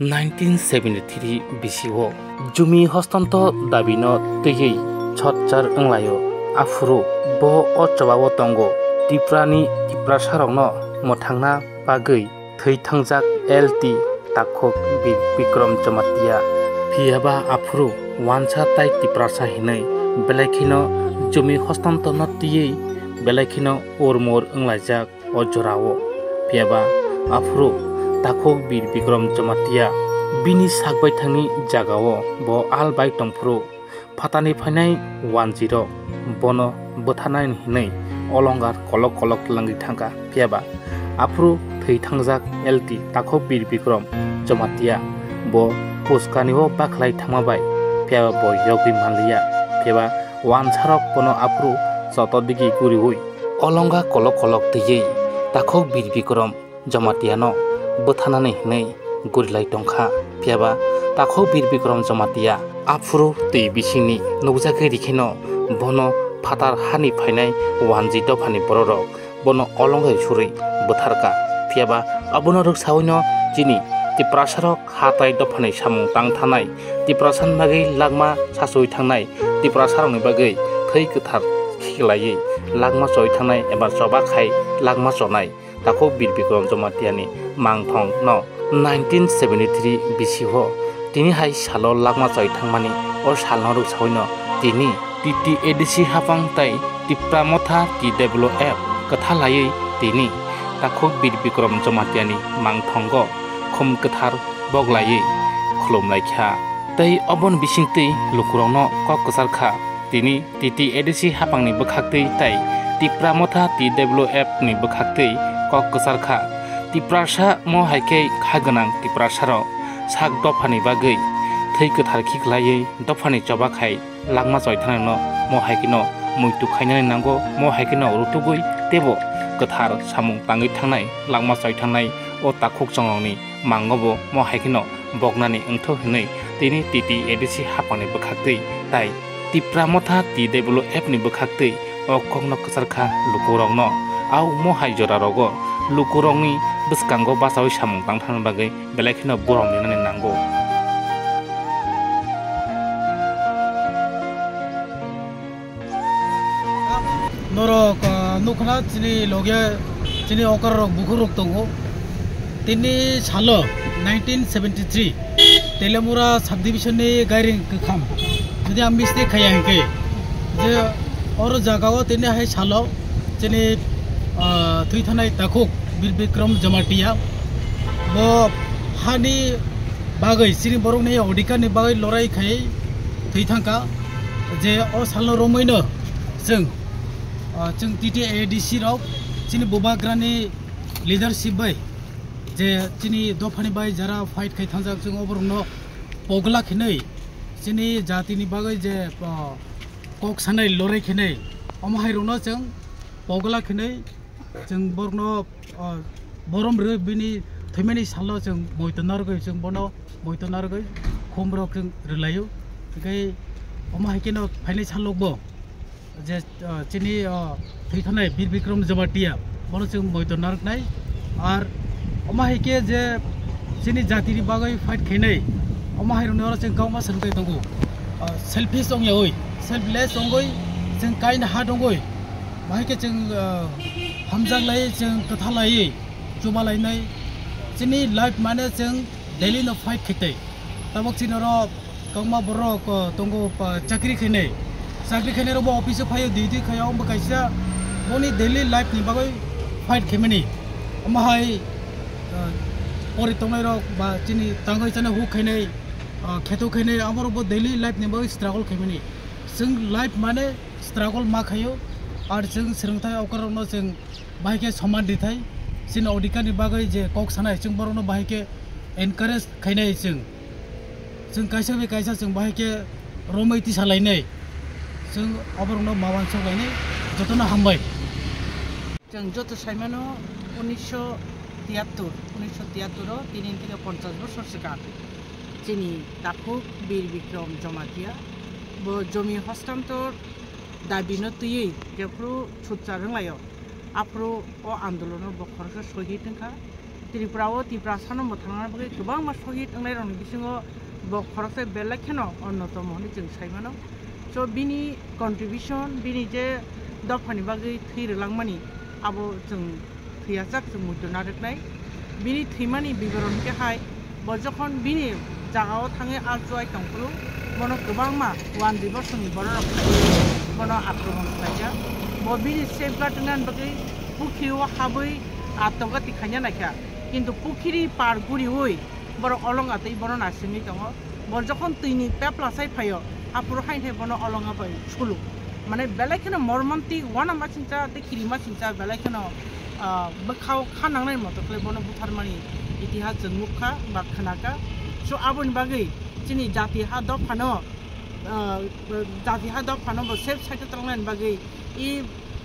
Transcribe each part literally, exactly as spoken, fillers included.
Nineteen seventy-three bisio jumi hostantor dabino twiwi sochar wnglaio. Aphuru bo o chobao tongo. Tiprani Tiprasarokno mwthangna bagwi thwi thangjak L T takhuk Bir Bikrom Jamatia. Phiyaba aphuru wansa tai Tiprasa hinwi belai kheno jumi hostantorno twiwi belai kheno urmur wnglaijak o jorao. Phiyaba aphuru takhuk Bir Bikrom Jamatia bini sakbaithangni jagao bo al bai tongphuru phatani phainai wanjirok bono bwtharnani hinwi olongar kolok kolok langwi thangkha. Phiyaba aphuru thwi thangjak L T takhuk Bir Bikrom Jamatia bo puskanio bakhlai thangma bai phiyaba bo yogwi manliya. Phiyaba wansarok bono aphuru joto digi guriwi olonga kolok kolok twiwi takhuk Bir Bikrom Jamatiano bwtharnani hinwi gurilai tongkha. Phiyaba takhuk Bir Bikrom Jamatia aphuru twi bisingni nukjagwi rikheno bono phatar hani phainai wanji dophani bororok bono olongai surwi bwtharkha. Phiyaba abono rwksawino chini Tiprasarok hatai dophani samung tang thanai, Tiprasani bagwi langma sachuwi thangnai, Tiprasarokni bagwi thwi kwthar khiklaiwi langma choi thangnai eba choba khai langma chonai takhuk Bir Bikrom Jamatiani mangthongno nineteen seventy-three bisio tini hai salo langma choi thangmani o salno rwksawino tini T T A D C haphang tai Tipra Motha T W F kwtha laiwi tini takhuk Bir Bikrom Jamatiani mangthongo khum kwthar boglaiwi khulumlaikha. Tei oboni bisingtwi lukurokno kok kwcharkha. Tini T T A D C haphangni bwkhaktwi tei Tipra Motha T W F ni bwkhaktwi kok kwcharkha. Tiprasa mo hai khe kha gwnang Tiprasarok sak dophani bagwi thwi kwthar khiklaiwi dophani choba khai langma choi thangnano mo hai kheno muitu khainani nango, mo hai kheno rutugwi teibo kwthar samung tangwi thangnai, langma choi thangnai o takhuk chongrokni mangobo mo hai kheno boknani wngthok hinwi tini T T A D C haphangni bwkhaktwi tai Tipra Motha T W F ni bwkhaktwi o kokno kwcharkha lukurokno. Au mo hai jorarogo lukurokni bwskango bachaui samung tang thangna bagwi belai kheno borom rinani nango. Norok, ah, nukha chini loge chini okra rok bukhuk rok tongo. Tini salo nineteen seventy-three Telemura subdivision ni gairing kwkham. Jodi ang mistake khaya hinkhe je oro jagao tini hai salo chini, ah, thwi thanai takhuk Bir Bikram Jamatia bo hani bagwi chini borokni odhikar ni bagwi lorai khai thwi thangkha. Je o salno romwino chwng, ah, chwng T T A D C rok chini bubagrani leadership bai je chini dophani bai jara fight khai thangjak chwng oborokno pogla khinwi chini jatini bagwi je, ah, kok sanai lorai khinwi omo hai rokno chwng pogla khinwi chwng borokno, ah, borom rwui bini thwimani salo chwng moito narwgwi chwng bono moito narwgwi khum rok chwng rwlaio. Hinkhe omo hai kheno phainai salokbo je, ah, chini, ah, thwi thanai Bir Bikram Jamatia bono chwng moito narwknai. Ar omo hai khe je chini jatini bagwi fight khainai omo hai rokni oro chwng kwbangma swrwngthai tongo. Ah, selfish ongyaui, selfless ongwi chwng kind heart ongwi bahai khe chwng, ah, hamjak lai, chwng kwtha lai, chuba lainai. Chini life mane chwng daily no fight khaitwi. Tabuk chini oro kwbangma borok, ah, tongo, ah, chakri khainai. Chakri khainai rokbo office o phaio, duty khaio, omo kaisa boni daily life ni bagwi fight khaimani. Omo hai, ah, pori tongnai rok ba chini tangwi chana huk khainai, ah, kheto khainai, amo rokbo daily life ni bagwi struggle khaimani. Chwng life mane struggle ma khaio, ar chwng swrwngthai okra rokno chwng bahai khe soman rithai, chini odhikar ni bagwi je kok sanai chwng borokno bahai khe encourage khainai chwng, chwng kaisa bai kaisa chwng bahai khe romwi tisa lainai, chwng oborokno ma uansuk lainai, jotono hambai. Chwng joto saimano unisho tiyattor, unisho tiyattor o tini theke ponchash bosor swkang chini takhuk Bir Bikram Jamatia bo jomi hostantor dabino twiwi jephuru sochar wnglaio, aphuru o andolono bo khoroksa sohid wngkha. Tripura o Tiprasano mwthangna bagwi kwbangma sohid wngnairokni bisingo bo khoroksa belai kheno onnotomo hwnwi chwng sai mano. So bini contribution, bini je dophani bagwi thwi rwlangmani, abo chwng thwiyajak, chwng muitu narwknai. Bini thwimani biboron khe hai, bo jokhon bini jagao thangwi archuai tongphuru, bono kwbangma one divorce ni bororok bono akromon khlaijak. Bo bini safeguard wngnani bagwi pukhrio habwi atogati khaina naikha, kintu pukhiri par guriwi borok olonga tei bono naisingwi tongo. Bo jokhon twini pepla sai phaio, aphuru haino hai bono olonga bai sulu. Mane belai kheno mormonti uanama singcha tei kirima singcha belai kheno, ah, bwkhao kha nangnai moto khlai bono butharmani itihas chwng nukha ba khnakha. So aboni bagwi chini jati ha dophano, ah, jati ha dophano bo safe side o tongnani bagwi i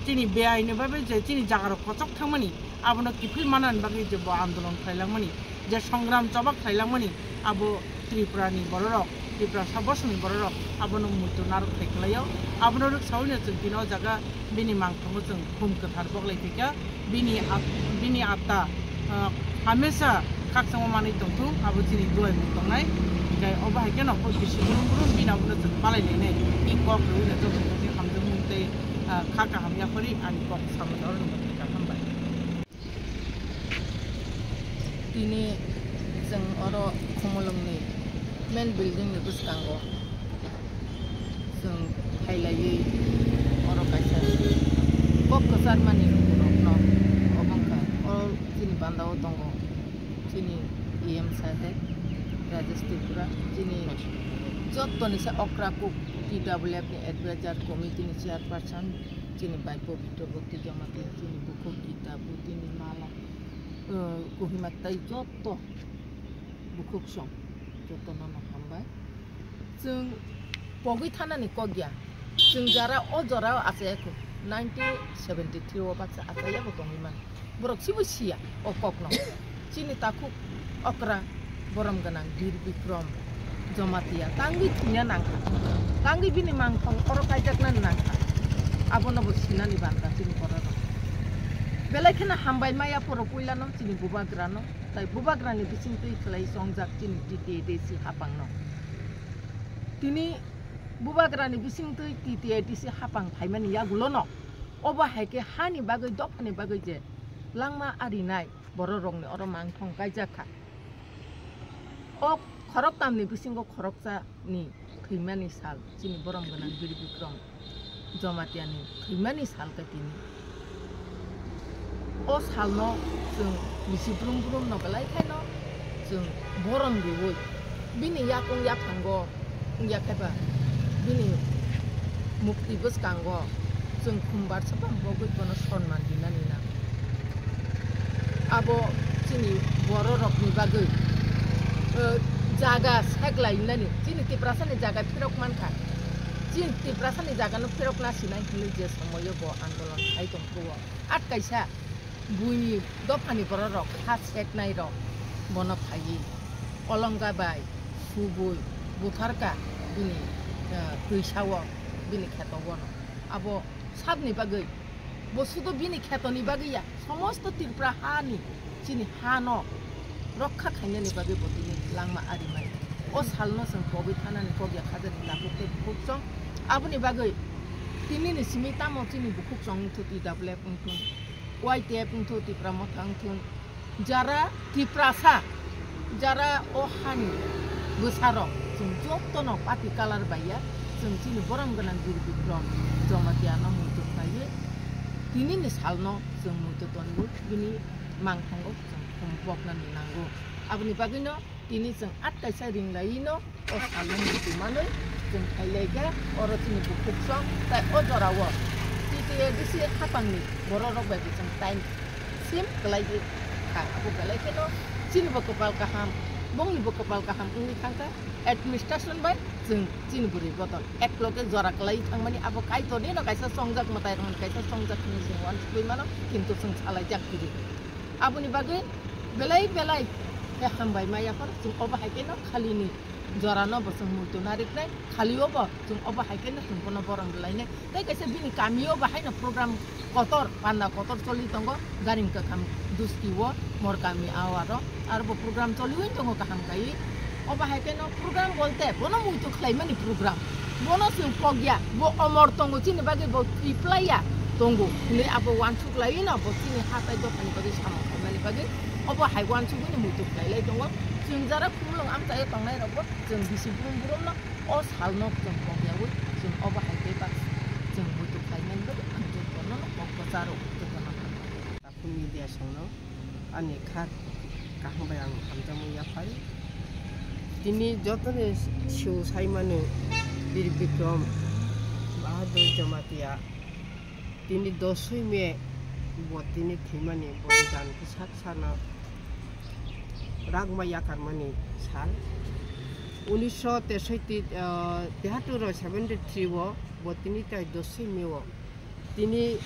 chini beaini bagwi je chini jagarok kochok thangmani abono kiphil manani bagwi je bo andolon khlailangmani, je songram choba khlailangmani, abo Tripura ni bororok, Tiprasa bosongni bororok abono muitu narwk khai kwlaio. Abono rwksaui no chwng tini o jaga bini mangthango chwng khum kwthar boklai phaikha. Bini at-, bini atta, ah, hamesa khakchangma manwi tongthung, abo chini duai mung tongnai. Hinkhe obo hai kheno koi bisi brum brum bini abono chwng palai lainai. I kok rwui no joto joto hamjakmung tei, ah, kha kaham yaphari ani kok samani oro no mwthangkha. Hambai. Tini chwng oro Khumulwngni main building ni bwskango chwng phailaiwi oro kaisa kok kwcharmani rokno obo wngkha. Oro chini bandao tongo chini E M saheb Rajesh Tripura, chini jottoni se okra kuk T W F ni advisor committee ni chairperson, chini bai Pabitra Bhakti Jamatia, chini bukhuk Gita Bhutini Mala, uh, Kohima tai jotto bukhuk song, jotto no no hambai. Chwng pogwi thanani kok ya, chwng jara o jora o achai kho, nineteen seventy three o baksa achai ya bo tongwi mano. Borok sibo siya o kokno. Chini takhuk okra borom gwnang Bir Bikrom Jamatia tangwi thwina nangkha. Tangwi bini mangthong oro kaijaknani nangkha. Abono bo sinani banda chini bororok. Belai kheno hambai maya phoro puilano chini bubagrano. Tai bubagrani bisingtwi khlai chongjak chini T T A D C hapangno. Tini bubagrani bisingtwi T T A D C hapang phaimani yagulono. Obo hai khe hani bagwi, dophani bagwi je langma arinai bororokni oro mangthong kaijak kha. O khoroktamni bisingo khoroksani thwimani sal, chini borom gwnang Bir Bikrom Jamatiani thwimani sal khe tini. O salno chwng bisi brum brumno belai khaino chwng borom riui bini yakung yaphango wngya khe ba bini mukti bwskango chwng khumbar swpang bogwi bono sonman rinani nango. Abo chini bororokni bagwi, eh, jaga seklainani, chini Tiprasani jaga phirok mankha. Chini Tiprasani jagano phirok nasinai hinwi je somoio bo andolon khai tongphuru, at kaisa buini dophani bororok ha seknairok bono phaiwi olonga bai subui butharka bini, eh, twisao, bini khetobono. Abo sabni bagwi, bo sudo bini khetoni bagwi ya, somosto Tripura hani, chini hano rokha khainani bagwi bo tini langma arimani. O salno chwng pogwi thanani kok ya khajani takhuk tei bukhuk chwng. Aboni bagwi tinini simi tamo chini bukhuk chwng wngthu T W F wngthun, Y T F wngthun, Tipra Motha wngthun, jara Tiprasa, jara o hani bwsarok, chwng jotono party colour bai ya, chwng chini borom gwnang Bir Bikrom Jamatiano muitu khlaiwi tinini salno chwng muitu tongo, bini mangthango chwng khum poknani nango. Aboni bagwino tini chwng at kaisa ring laiwi no o salno muitu manwi chwng khailai kha, oro chini bukhuk song tai o jorao T T A D C hapangni bororok bai bo chwng time sim kwlai kha. Abo belai kheno chini bo kwpal kaham, bongni bo kwpal kaham wngwi thangkha. Administration bai chwng chini bwrwi bodol ekloge jora kwlai thangmani abo Kaitorni no kaisa chongjak mwtai rokni kaisa chongjak hinwi chwng uansukwi mano, kintu chwng salaijak kwrwi. Aboni bagwi belai belai khe hambai ma yaphar chwng obo hai kheno khalini Jorano bo chwng muitu nariknai, khali obo chwng obo hai khe no chwng bono borom rwlainai. Tei kaisa bini kami o bo haino program kotor, panda kotor choli tongo, Garing Kakham Dusti o, Morkami awaro, aro bo program choliwi tongo kaham kaiwi. Obo hai khe no program bolte bono muitu khlaimani program. Bono chwng pokya, bo omor tongo chini bagwi, bo triplaiya tongo hinwi abo uansuk laiwi no bo chini ha tai dophani bagwi samung khaimani bagwi obo hai uansugwi no muitu khlailai tongo. Chwng jara khumulwng amchaio tongnai rokbo chwng bisi brum brum no o salno chwng pokyawi chwng obo hai khe ba chwng muitu khlaimani bagwi ang jotono no kok kwcharo jotono hambai. Takhuk media songno ani kha kaham bai ang hamjakmung yaphai. Tini jotoni siu saimano Bir Bikram Bahadur Jamatia, tini dosoi May bo tini thwimani bolidan bwsak sano rangma yakarmani sal. Unisho tesoi ti, ah, tihatur seventy three o bo tini tai dosoi May o tini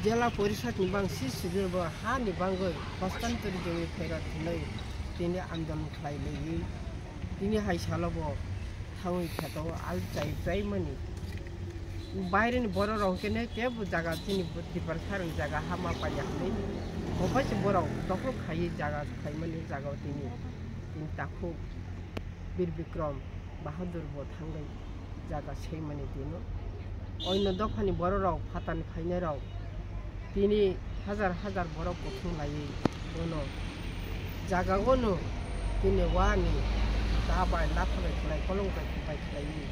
Jela Porishad ni bang si sijil bo ha ni bangwi hostantori jongwi phairok hinwi tini andolon khlai laiwi tini hai salo bo thangwi kheto al chai chai mani. Baireni borok rok kene kebo jaga chini Tiprasa rok jaga hama paiya hinwi. Bo bai se borok dokhol khaiwi jaga khaimani jaga o tini, tini takhuk Bir Bikram Bahadur bo thangwi jaga seimani tino. Oino dophani borok rok phatani phainai rok tini hajar hajar borok kuthum laiwi bono jaga o no tini wani ta bai latha bai khlai kolong bai khlai khlaiwi.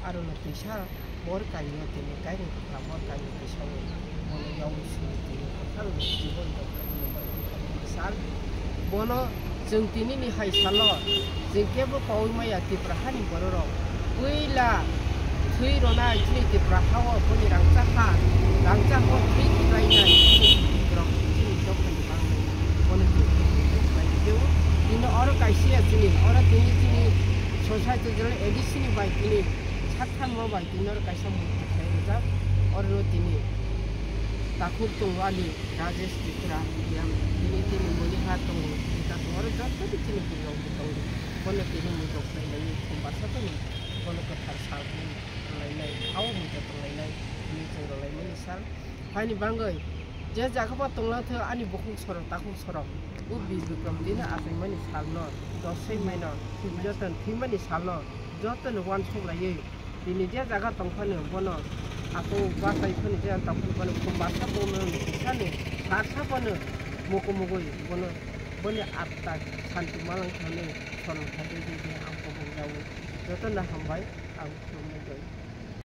Aro no kisa bor kainwi tini kainwi kha bor kainwi kisa o bono yawi sini tini kwthang jibon rok sal. Bono chwng tini ni hai salo chwng kebo pawi maya Tipra hani borok rok puila thwi rona chini Tipra ha o boni rangchak ha rangchak o thwi thwlainai borok chini dophani bangnai bono chwng tini oro kaisa ya chini oro tini chini society jora A D C ni bai tini Saktharma bai tini oro kaisa murti khlai rijak. Oro tini takhuk tongo ani Rajesh Tripura, yang tini tini Monihar tongo, tini takhuk oro joto tini bwrwi rok bo tongo. Bono tini muitok khlai lai, khum basa tini bono kwthar sal hwnwi rwlainai, hao muitok tonglainai hwnwi chwng rwlaimani sal. Haini bangwi je jaga ba tonglang thung ani bukhuk sorok, takhuk sorok, o Bir Bikram tini achaimani salno, dosoi maino, joto thwimani salno, jotono uansuk laiwi tini je jaga tongphano bono ako bachai phano je tongphano bono khum basa bono kisani sarsa bono mukumugwi bono boni atta santi malang thani sorong thai di di ang kubung jawi jotono hambai ang khulum.